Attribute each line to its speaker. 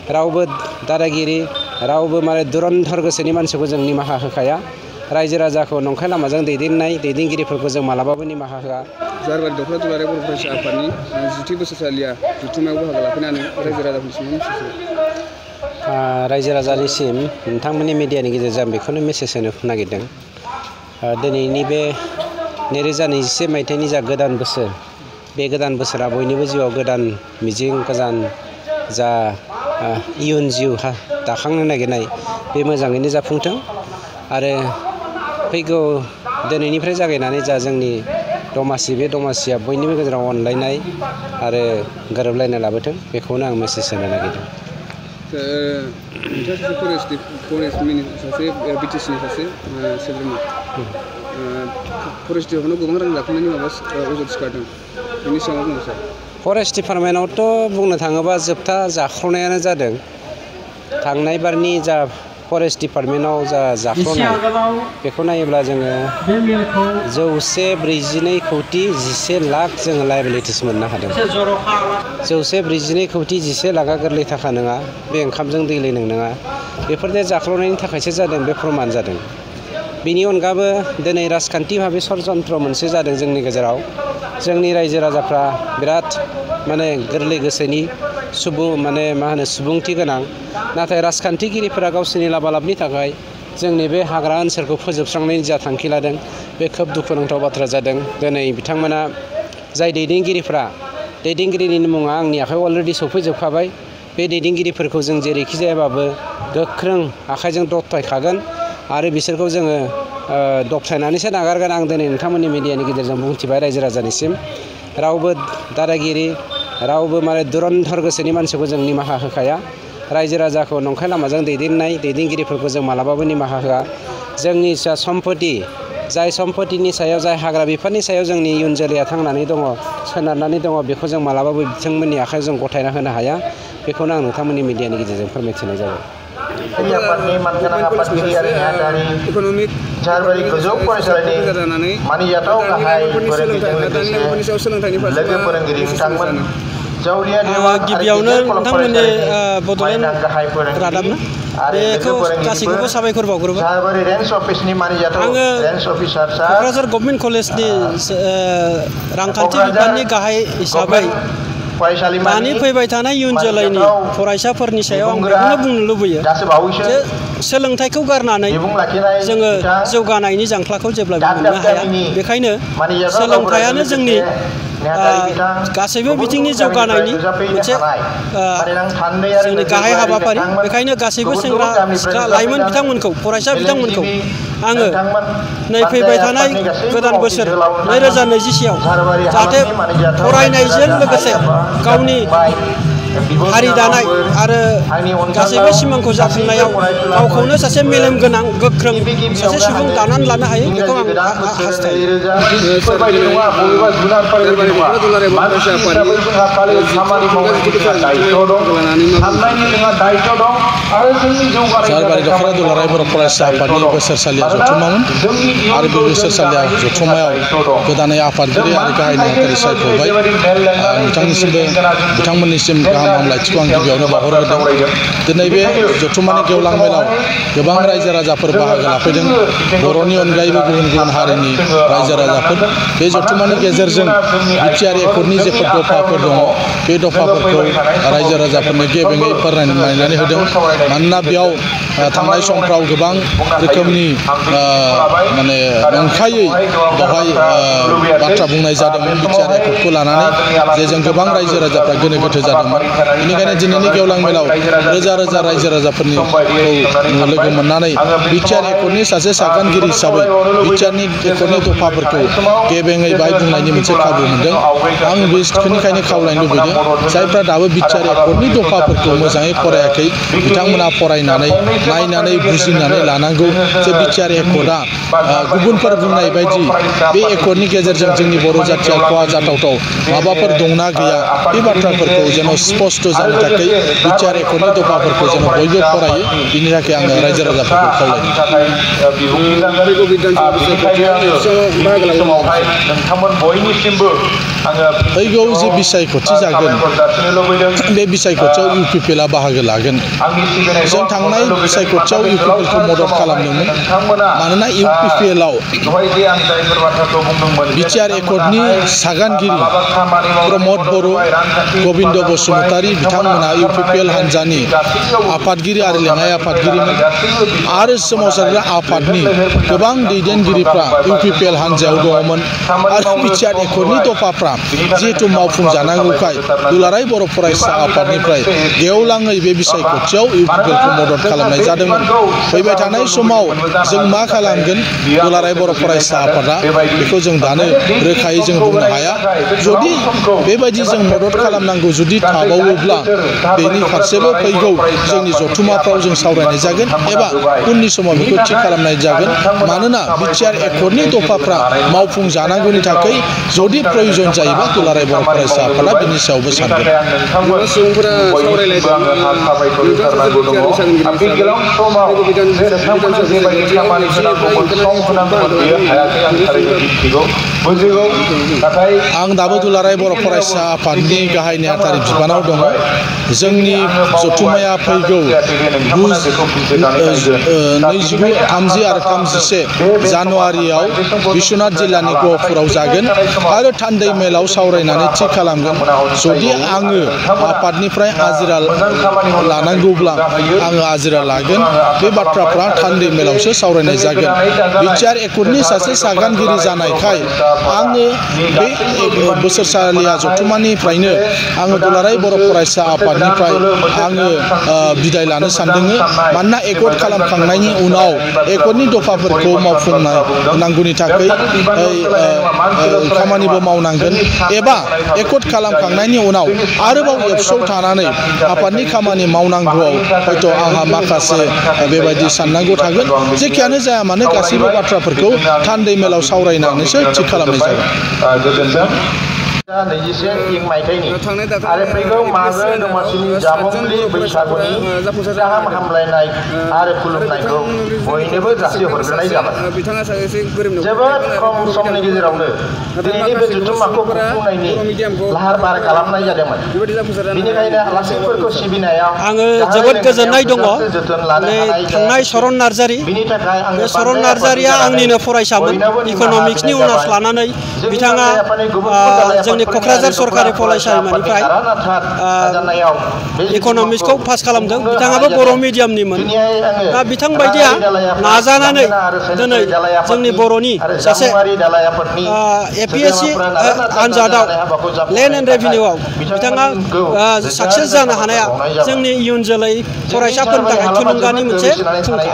Speaker 1: रावबो दादागिरि रावबो माने दुरन्धर गोसोनि मानसिखौ जों निमाहा होखाया रायजो राजाखौ नंखाय लामाजों दैदेननाय दैदेनगिरिफोरखौ जों मालाबाबो निमाहा होआ
Speaker 2: जारबारि दख'रा दुलाराय बर' फरायसा आफादनि 10थि बोसोरसालिया जथुम्मायाव बाहागो लाफैनानै रायजो राजाफोरनिसिम
Speaker 1: रायजो राजानिसिम नोंथांमोननि मिडियानि गेजेरजों बेखौनो मेसेज होनो नागिरदों दिनैनि बे 2021 मायथाइनि जा गोदान बोसोर बे गोदान बोसोरा बयनिबो जिउआव गोदान मिजिं गोजान जा इयुन जिउ दाखांनो नागिरनाय बे मोजाङैनो जाफुंथों आरो फैगौ दिनैनिफ्राय जागायनानै जा जोंनि दमासि बे दमासिया बयनिबो गेजेराव अनलायनाय आरो गोरोबलायनाय लाबोथों बेखौनो आं मेसेज होनो नागिरदों
Speaker 2: फरेस्ट सासे बिटिसिनि सासे सोद्रोमा फरेस्ट डिपार्टमेन्टआव गोबां रां जाफुंनायनि माबा अजद सिखारदों बेनि सायाव बुंनो सार
Speaker 1: फरेस्ट डिपार्टमेन्टआवथ' बुंनो थाङोबा जोबथा जाख्ल'नायानो जादों थांनाय बारनि जा फरेस्ट डिपार्टमेन्टआव जा जाख्ल'नाय बेखौ नायोब्ला जोङो 142 कौटि 11 लाख जोङो लायबिलिटिस मोननो हादों 142 कौटि 11 लाखा गोरलै थाखा नङा बे ओंखामजों दै लोंनो नङा बेफोरनो जाख्ल'नायनि थाखायसो जादों बे प्रमान जादों बेनि अनगाबो दिनै राजखान्थि भाबै षड़यन्त्र मोनसे जादों जोंनि गेजेराव जोंनि रायजो राजाफ्रा बिराद माने गोरलै गोसोनि सुबुंथि गोनां नाथाय राजखान्थिगिरिफोरा गावसोरनि लाबालाबनि थाखाय जोंनि बे हाग्रा ओनसोलखौ फोजोबस्रांनायनि जा थांखि लादों बे खोब दुखुनांथाव बाथ्रा जादों दिनै बिथांमोना जाय दैदेनगिरिनि मुङा आंनि आखायाव अलरेडि सफैजोबखाबाय बे दैदेनगिरिफोरखौ जों जेरैखि जायाबाबो गोख्रों आखाइजों दबथायखागोन आरो बिसोरखौ जोङो दबथायनानैसो नागारगोन आं दिनै नोंथांमोननि मिडियानि गेजेरजों बुंथिबाय रायजो राजानिसिम रावबो दादागिरि रावबो माने दुरन्धर गोसोनि मानसिखौ जों निमाहा होखाया रायजो राजाखौ नंखाय लामाजों दैदेननाय दैदेनगिरिफोरखौ जों मालाबाबो निमाहा होआ जोंनि जा सम्पति जाय सम्पतिनि सायाव जाय हाग्रा बिफाननि सायाव जोंनि इयुन जोलैया थांनानै दङ सोनारनानै दङ बेखौ जों मालाबाबो बिथांमोननि आखायाव जों गथायना होनो हाया बेखौनो आं नोंथांमोननि मिडियानि गेजेरजों फोरमायथिनाय जाबाय
Speaker 3: आफादनि मानगोनां आफादगिरि आरो नेहाथारि झारबारि गोजौ फरायसालिनि मानिजाथाव गाहाय फोरोंगिरिजों लोगोसे लोगो फोरोंगिरि बिथांमोन
Speaker 4: गिबियावनो नोंथांमोननि बड'लेण्ड रादाब ना बेखौ गासैखौबो साबायखर बावग्रोबाय आङो क'क्राझार गभर्नमेन्ट कलेजनि रांखान्थि बिफाननि गाहाय हिसाबै दानि फैबाय थानाय इयुन जोलैनि फरायसाफोरनि सायाव आं बेखौनो बुंनो लुबैयो जे सोलोंथाइखौ गारनानै जोङो जौगानायनि जांख्लाखौ जेब्लाबो मोननो हाया बेखायनो सोलोंथाइयानो जोंनि गासैबो बिथिंनि जौगानायनि मोनसे जोंनि गाहाय हाबाफारि बेखायनो गासैबो सेंग्रा सिख्ला लाइमोन बिथांमोनखौ फरायसा बिथांमोनखौ आङो नै फैबाय थानाय गोदान बोसोर 2021आव जाहाथे फरायनायजों लोगोसे गावनि हारि दानाय आरो गासैबो सिमांखौ जाफुंनायाव गावखौनो सासे मेलेम गोनां गोख्रों सासे सुबुं दानानै लानो हायो बेखौ आं हास्थायो
Speaker 5: झारबारि दख'रा दुलाराय बर' फरायसा आफादनि बोसोरसालिया जथुम्मामोन आरो बे बोसोरसालिया जथुम्मायाव गोदानै आफादगिरि आरो गाहाय नेहाथारि सायख'बाय बिथांमोननिसिम गाहाम हामलायथिखौ आं गिबियावनो बावहरग्रोदों दिनै बे जथुम्मानि गेवलां मेलाव गोबां रायजो राजाफोर बाहागो लाफैदों बर'नि अनगायैबो गुबुन गुबुन हारिनि रायजो राजाफोर बे जथुम्मानि गेजेरजों बिटिआर एकर्डनि जेफोर दफाफोर दङ बे दफाफोरखौ रायजो राजाफोरनो गेबेङै फोरमायनानै होदों मानोना बेयाव थांनाय समफ्राव गोबां रोखोमनि माने नंखायै बेवहाय बाथ्रा बुंनाय जादोंमोन बिटिआर एकर्डखौ लानानै जे जों गोबां रायजो राजाफ्रा गोनो गोथो जादोंमोन बेनिखायनो दिनैनि गेवलां मेलाव रोजा रोजा रायजो राजाफोरनि लोगो मोननानै बिटिआर एकर्डनि सासे सागानगिरि हिसाबै बिटिआर एकर्डनि दफाफोरखौ गेबेङै बाहाय बुंनायनि मोनसे खाबु मोनदों आं बेनिखायनो खावलायनो लुबैदों जायफ्रा दाबो बिटिआर एकर्डनि दफाफोरखौ मोजाङै फरायाखै बिथांमोना फरायनानै नायनानै बुजिनानै लानांगौ जे बिटिआर एकर्डआ गुबुनफोर बुंनाय बायदि बे एकर्डनि गेजेरजों जोंनि बर' जाथिया खहा जाथावथाव माबाफोर दंना गैया बे बाथ्राफोरखौ जेन' स्पष्ट जानो थाखाय बिटिआर एकर्डनि दफाफोरखौ जेन' बयबो फरायो बिनि थाखाय आङो रायजो राजाफोरखौ खावलायो। फैगौ जे बिसायख'थि जागोन बे बिसायख'थियाव इउपिपिएलआ बाहागो लागोन। जों थांनाय बिसायख'थियाव इउपिपिएलखौ मदद खालामदोंमोन मानोना इउपिपिएलआव बिटिआर एकर्डनि सागानगिरि प्रमद बर', गबिन्द बसुमतारी बिथांमोना इउपिपिएल हान्जानि आफादगिरि आरो लेङाइ आफादगिरिमोन आरो सोमावसारग्रा आफादनि गोबां दैदेनगिरिफ्रा इउपिपिएल हान्जायाव दङमोन आरो बिटिआर एकर्डनि दफाफ्रा जिहेतु मावफुंजानांगौखाय दुलाराय बर' फरायसा आफादनिफ्राय गेवलाङै बे बिसायख'थियाव इउपिपिएलखौ मदद खालामनाय जादोंमोन। फैबाय थानाय समाव जों मा खालामगोन दुलाराय बर' फरायसा आफादा बेखौ जों दानो रोखायै जों बुंनो हाया। जुदि बेबायदि जों मदद खालामनांगौ जुदि थाबावोब्ला बेनि फारसेबो फैगौ जोंनि जथुमाफ्राव जों सावरायनाय जागोन एबा उननि समाव बेखौ थि खालामनाय जागोन। मानोना बिटिआर एकर्डनि दफाफ्रा मावफुंजानांगौनि थाखाय जुदि प्रयोजन जायोबा दुलाराय बर' फरायसा आफादा बिनि सायावबो सानगोन। आं दाबो दुलाराय बर' फरायसा आफादनि गाहाय नेहाथारि बिबानाव दङ। जोंनि जथुम्माया फैगौ 29, 30 आरो 31 जानुवारियाव बिश्वनाथ जिल्लानि गहपुराव जागोन आरो थान्दै मेलाव सावरायनानै थि खालामगोन। जुदि आङो आफादनिफ्राय आजिरा लानांगौब्ला आङो आजिरा लागोन। बे बाथ्राफ्रा थान्दै मेलावसो सावरायनाय जागोन। बिटिआर एकर्डनि सासे सागानगिरि जानायखाय आङो बे बोसोरसालिया जथुम्मानिफ्रायनो आङो दुलाराय बर' फरायसा आफादनिफ्राय आङो बिदाय लानो सानदों। मानोना एकर्ड खालामखांनायनि उनाव एकर्डनि दफाफोरखौ मावफुंनांगौनि थाखाय खामानिबो मावनांगोन एबा एकर्ड खालामखांनायनि उनाव आरोबाव एबसुआव थानानै आफादनि खामानि मावनांगौआव हयथ' आंहा माखासे बेबायदि साननांगौ थागोन। जेखियानो जाया मानो गासैबो बाथ्राफोरखौ थान्दै मेलाव सावरायनानैसो थि खालामनाय जागोन।
Speaker 3: 2021 मायथाइनि आरो फैगौ मागो दमासिनि जामुंनि बैसागुनि गाहाम हामलायनाय आरो खुलुमनायखौ बयनोबो जासिहरग्रोनाय जाबाय। जोबोद खम समनि गेजेरावनो दिनैनि बे जथुम्माखौ खुंफुंनायनि लाहार फाहार खालामनाय जादोंमोन। बेनिखायनो आलासिफोरखौ सिबिनायाव
Speaker 4: आङो जोबोद गोजोननाय दङ। थांनाय सरन नार्जारि, बे सरन नार्जारिया आंनिनो फरायसामोन। इक'नमिक्सनि अनार्स लानानै बिथाङा जोंनि क'क्राझार सरकारि फरायसालिमानिफ्राय इक'नमिक्सखौ पास खालामदों। बिथाङाबो बर' मिडियामनिमोन। दा बिथां बायदिया नाजानानै दिनै जोंनि बर'नि सासे APSC आनजादाव लेन्ड एन्ड रेभिनिउआव बिथाङा साक्सेस जानो हानाया जोंनि इयुन जोलै फरायसाफोरनि थाखाय थुलुंगानि मोनसे फुंखा।